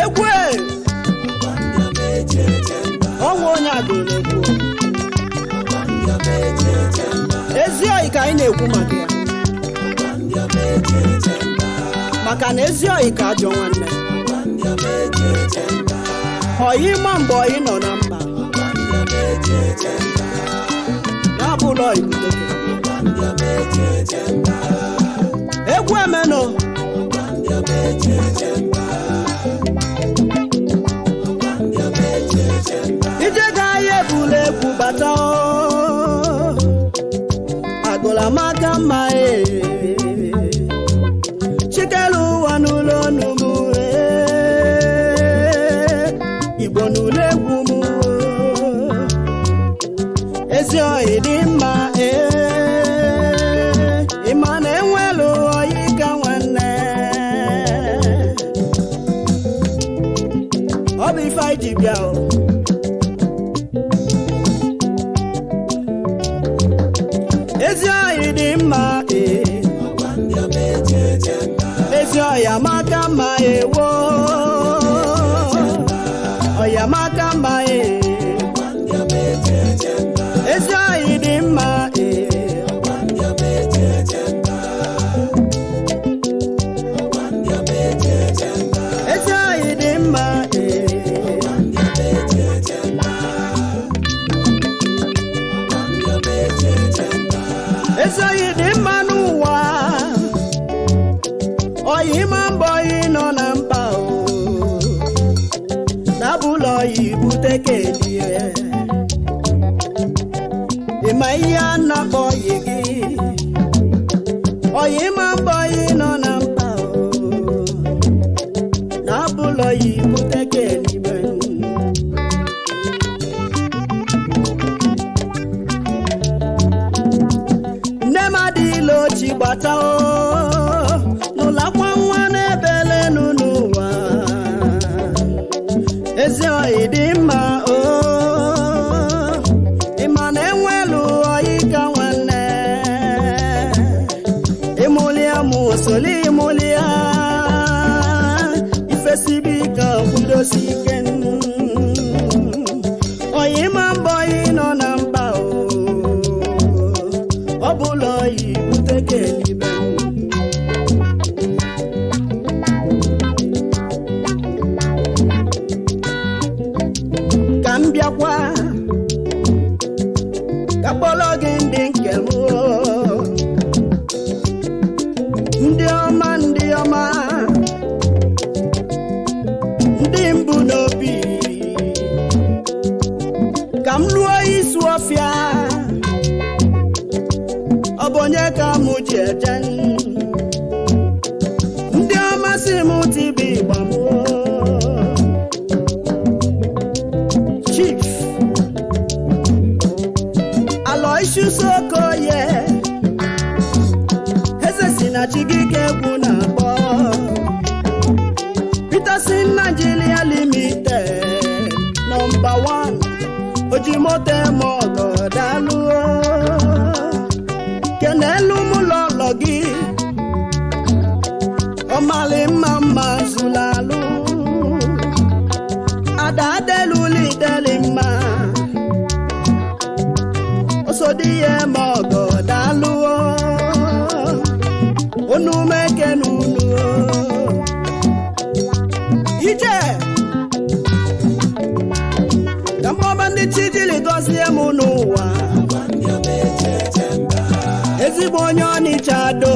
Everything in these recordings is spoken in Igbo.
Egwu e! Ọnwa onye agụrụ na-ekwu. Ezi oyi ka anyị na-ekwu maka ya, maka na ezi oyi ka ajọ nwanne. Oyi ma mgbe oyi nọ na mba na-abụla oyi buteke. Egwu emeno. Ije ga ya ebula egwu bata o. Agụla maka mma e chikelu ụwa n'ụlọ ọnụ m e. Igbo n'ụlọ egwu m o. Ezi oyi dị mma ee, ịma na enwelu oyi ka nwanne. Ọ bụ ife anyị ji bịa o. Ezi oyi dị mma ee, ezi oyi amaka mma ewo, oyi amaka mma ee, ezi oyi dị mma ee. Ezi oyi dị mma ee. Ezi oyi dị mma n'ụwa, oyi ma mbọ oyi nọ na mba o, na-abụla oyi bute kelie. Ịma ihe a na-akpọ oyi gị, oyi ma mbọ oyi nọ na mba o, na-abụla oyi bute keligbe. Nne m adịla ochi gbata o, n'ụlọ akwa nwa na-ebelenu n'ụwa. Ezi oyi dị mma o, ịma na enwelu oyi ka nwanne. Ịmụlia mụ osoli ịmụlia, ifesibi ka kwudosi ike. Oyi ma mbọ oyi nọ na mba o, ọ bụla oyi bute kelibe. Ka m bịakwa ka kpọrọ gị ndị nke m o. Ndị ọma, ndị ọma, ndị mbụ n'obi. Ka m lụọ isu ọfịa, ọ bụ onye ka mụ ji eje? Ndị ọma si m tibi ịgba m o. Chief Aloysius Okoye, eze si na Chigike egwu na-akpọ Peterson Nigeria Limited, nọmba 1 ojimoto eme ọgọ. Daalụ. Kenelu m lọlọ gị, ọmali mma mma zụlalụ ada adeluli deli mma osodi ya eme ọgọ. Daalụ unu mekene unu ije ka mkpọba ndị chi jiri gọzie m n'ụwa. Ezigbo onye Ọnịcha do,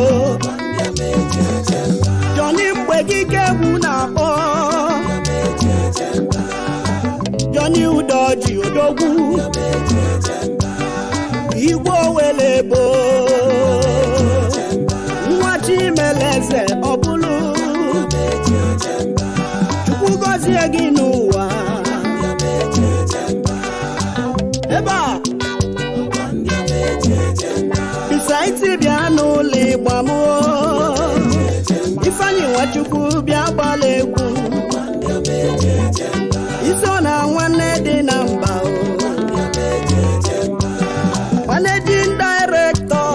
Jọni mgbe gị ka egwu na-akpọ Jọni Udoji odogwu igwe owele bo nwa Chimeleze ọbụlụ. Chukwu gọzie gị n'ụwa ebe a. Bisaiti bịa n'ụlọ ịgba m o. Ifeanyi Nwachukwu bịa gbala egwu iso na nwanne dị na mba o. Managing director,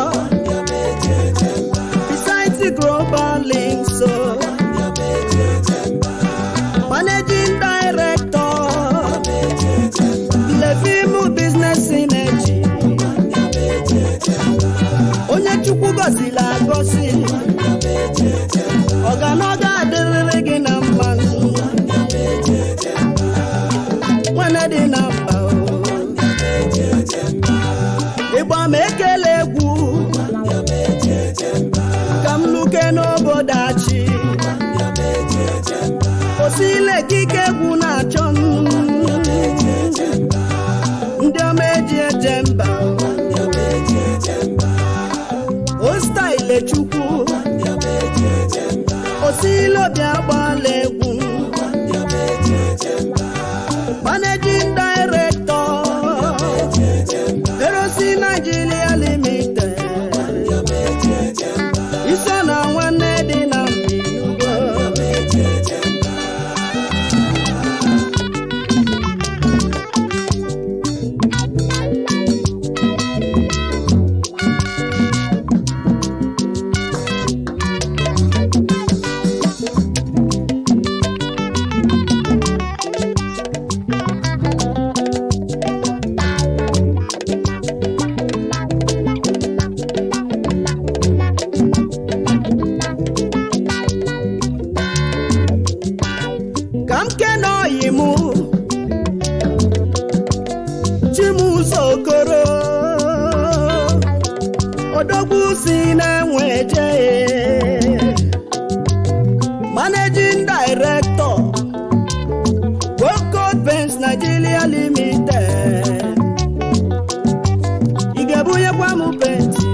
Bisaiti Global Links o. Gọziri agọzi, ọganoga adịrịrị gị na mma. Nwanne dị na mba o. Ịgba m ekele egwu ka m luke n'obodo achị osile kike egwu na-achọ m. Ndị ọma eji eje mba osta Ilechukwu osile obi agbala egwu, managing director, Erosi Nigeria Limited. Iso na nwanne dị na Mbinugo. Ka m kene oyi mụ Chimuzo Okoro, odogwu si na-enwe jee, managing director, Gold Benz Nigeria Limited. Ị ga-ebunyekwa m penti?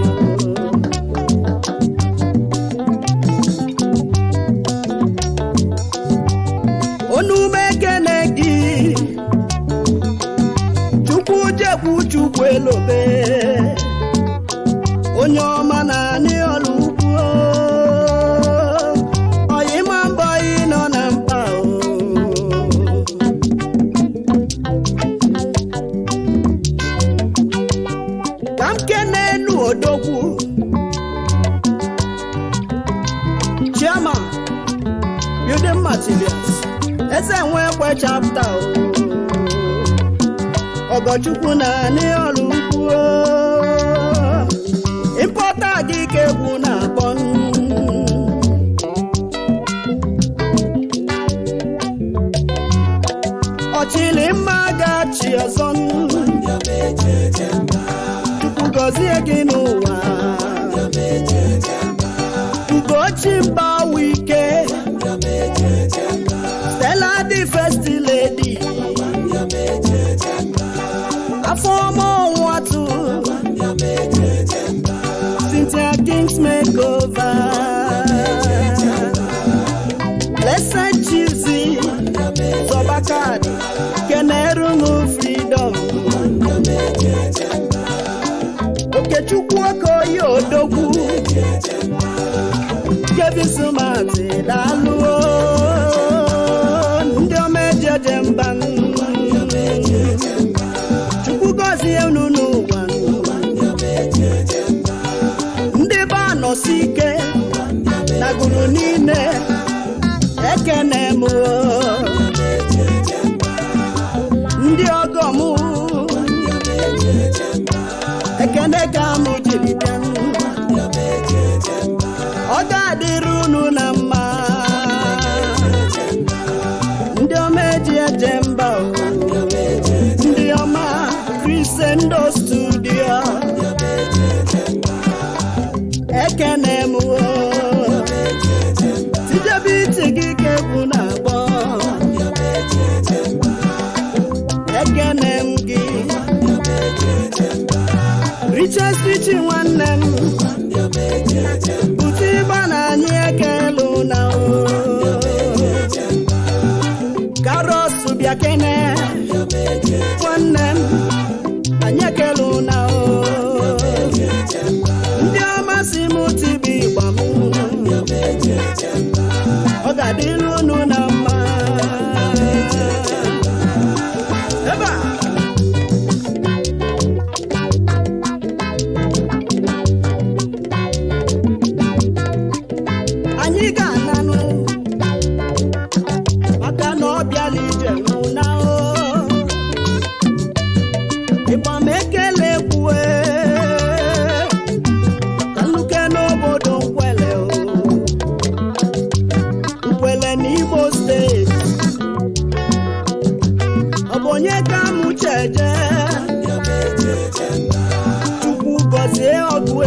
Onume ekene gị, Chukwu jekwu Chukwu elobe, onye ọma na anị ọrụ ugwu, ọyịma mbọ ị nọ na mkpa o. Ka m kene enu odogwu, chairman, building materials, eze nwekwe chapter o, ọgọchukwu na anị ọrụ ugwu, importer gị ka egwu na-akpọ. Ọchịlị mma ga-achị ọzọ, Chukwu gọzie gị n'ụwa. Ugochi mba wike, Stella the first lady, afọ ọma ọnwatụ, Cynthia Kings makeover, Blessed Chizzy Zọbakad, keneru m freedom Okechukwu Okoye, odogwu Kevin Sumati, daalụ ndị ọma ejeje mba. Chukwu gọzie unu n'ụwa. Ndị be anọsi ike na gụrụ niile, ekene m ndị ọgọ m, ekene ka m jiri bịa. Ọ ga-adịrị unu na mma, ndị ọma eji eje mba o. Ndị ọma Crescendo Studio, ekene m o. Tijebe iti gị ka egwu na-agbọ, ekene m gị. Richest Richi nwanne m, bute ịgba na anyị ekelu na o karos bịa kene nwanne m, anyị ekelu na o. Ndị ọma si m tibi ịgba m, ọ ga-adịrị unu na mma. Ebe a.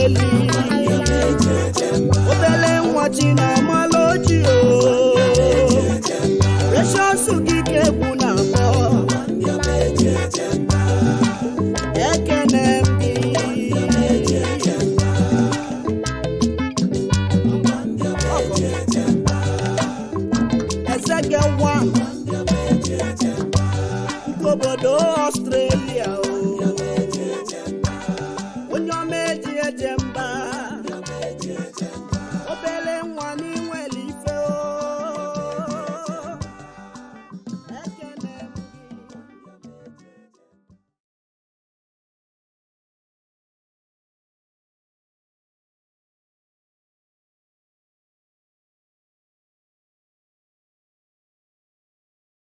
Ugwueli, obele nwa chi na-amalụ.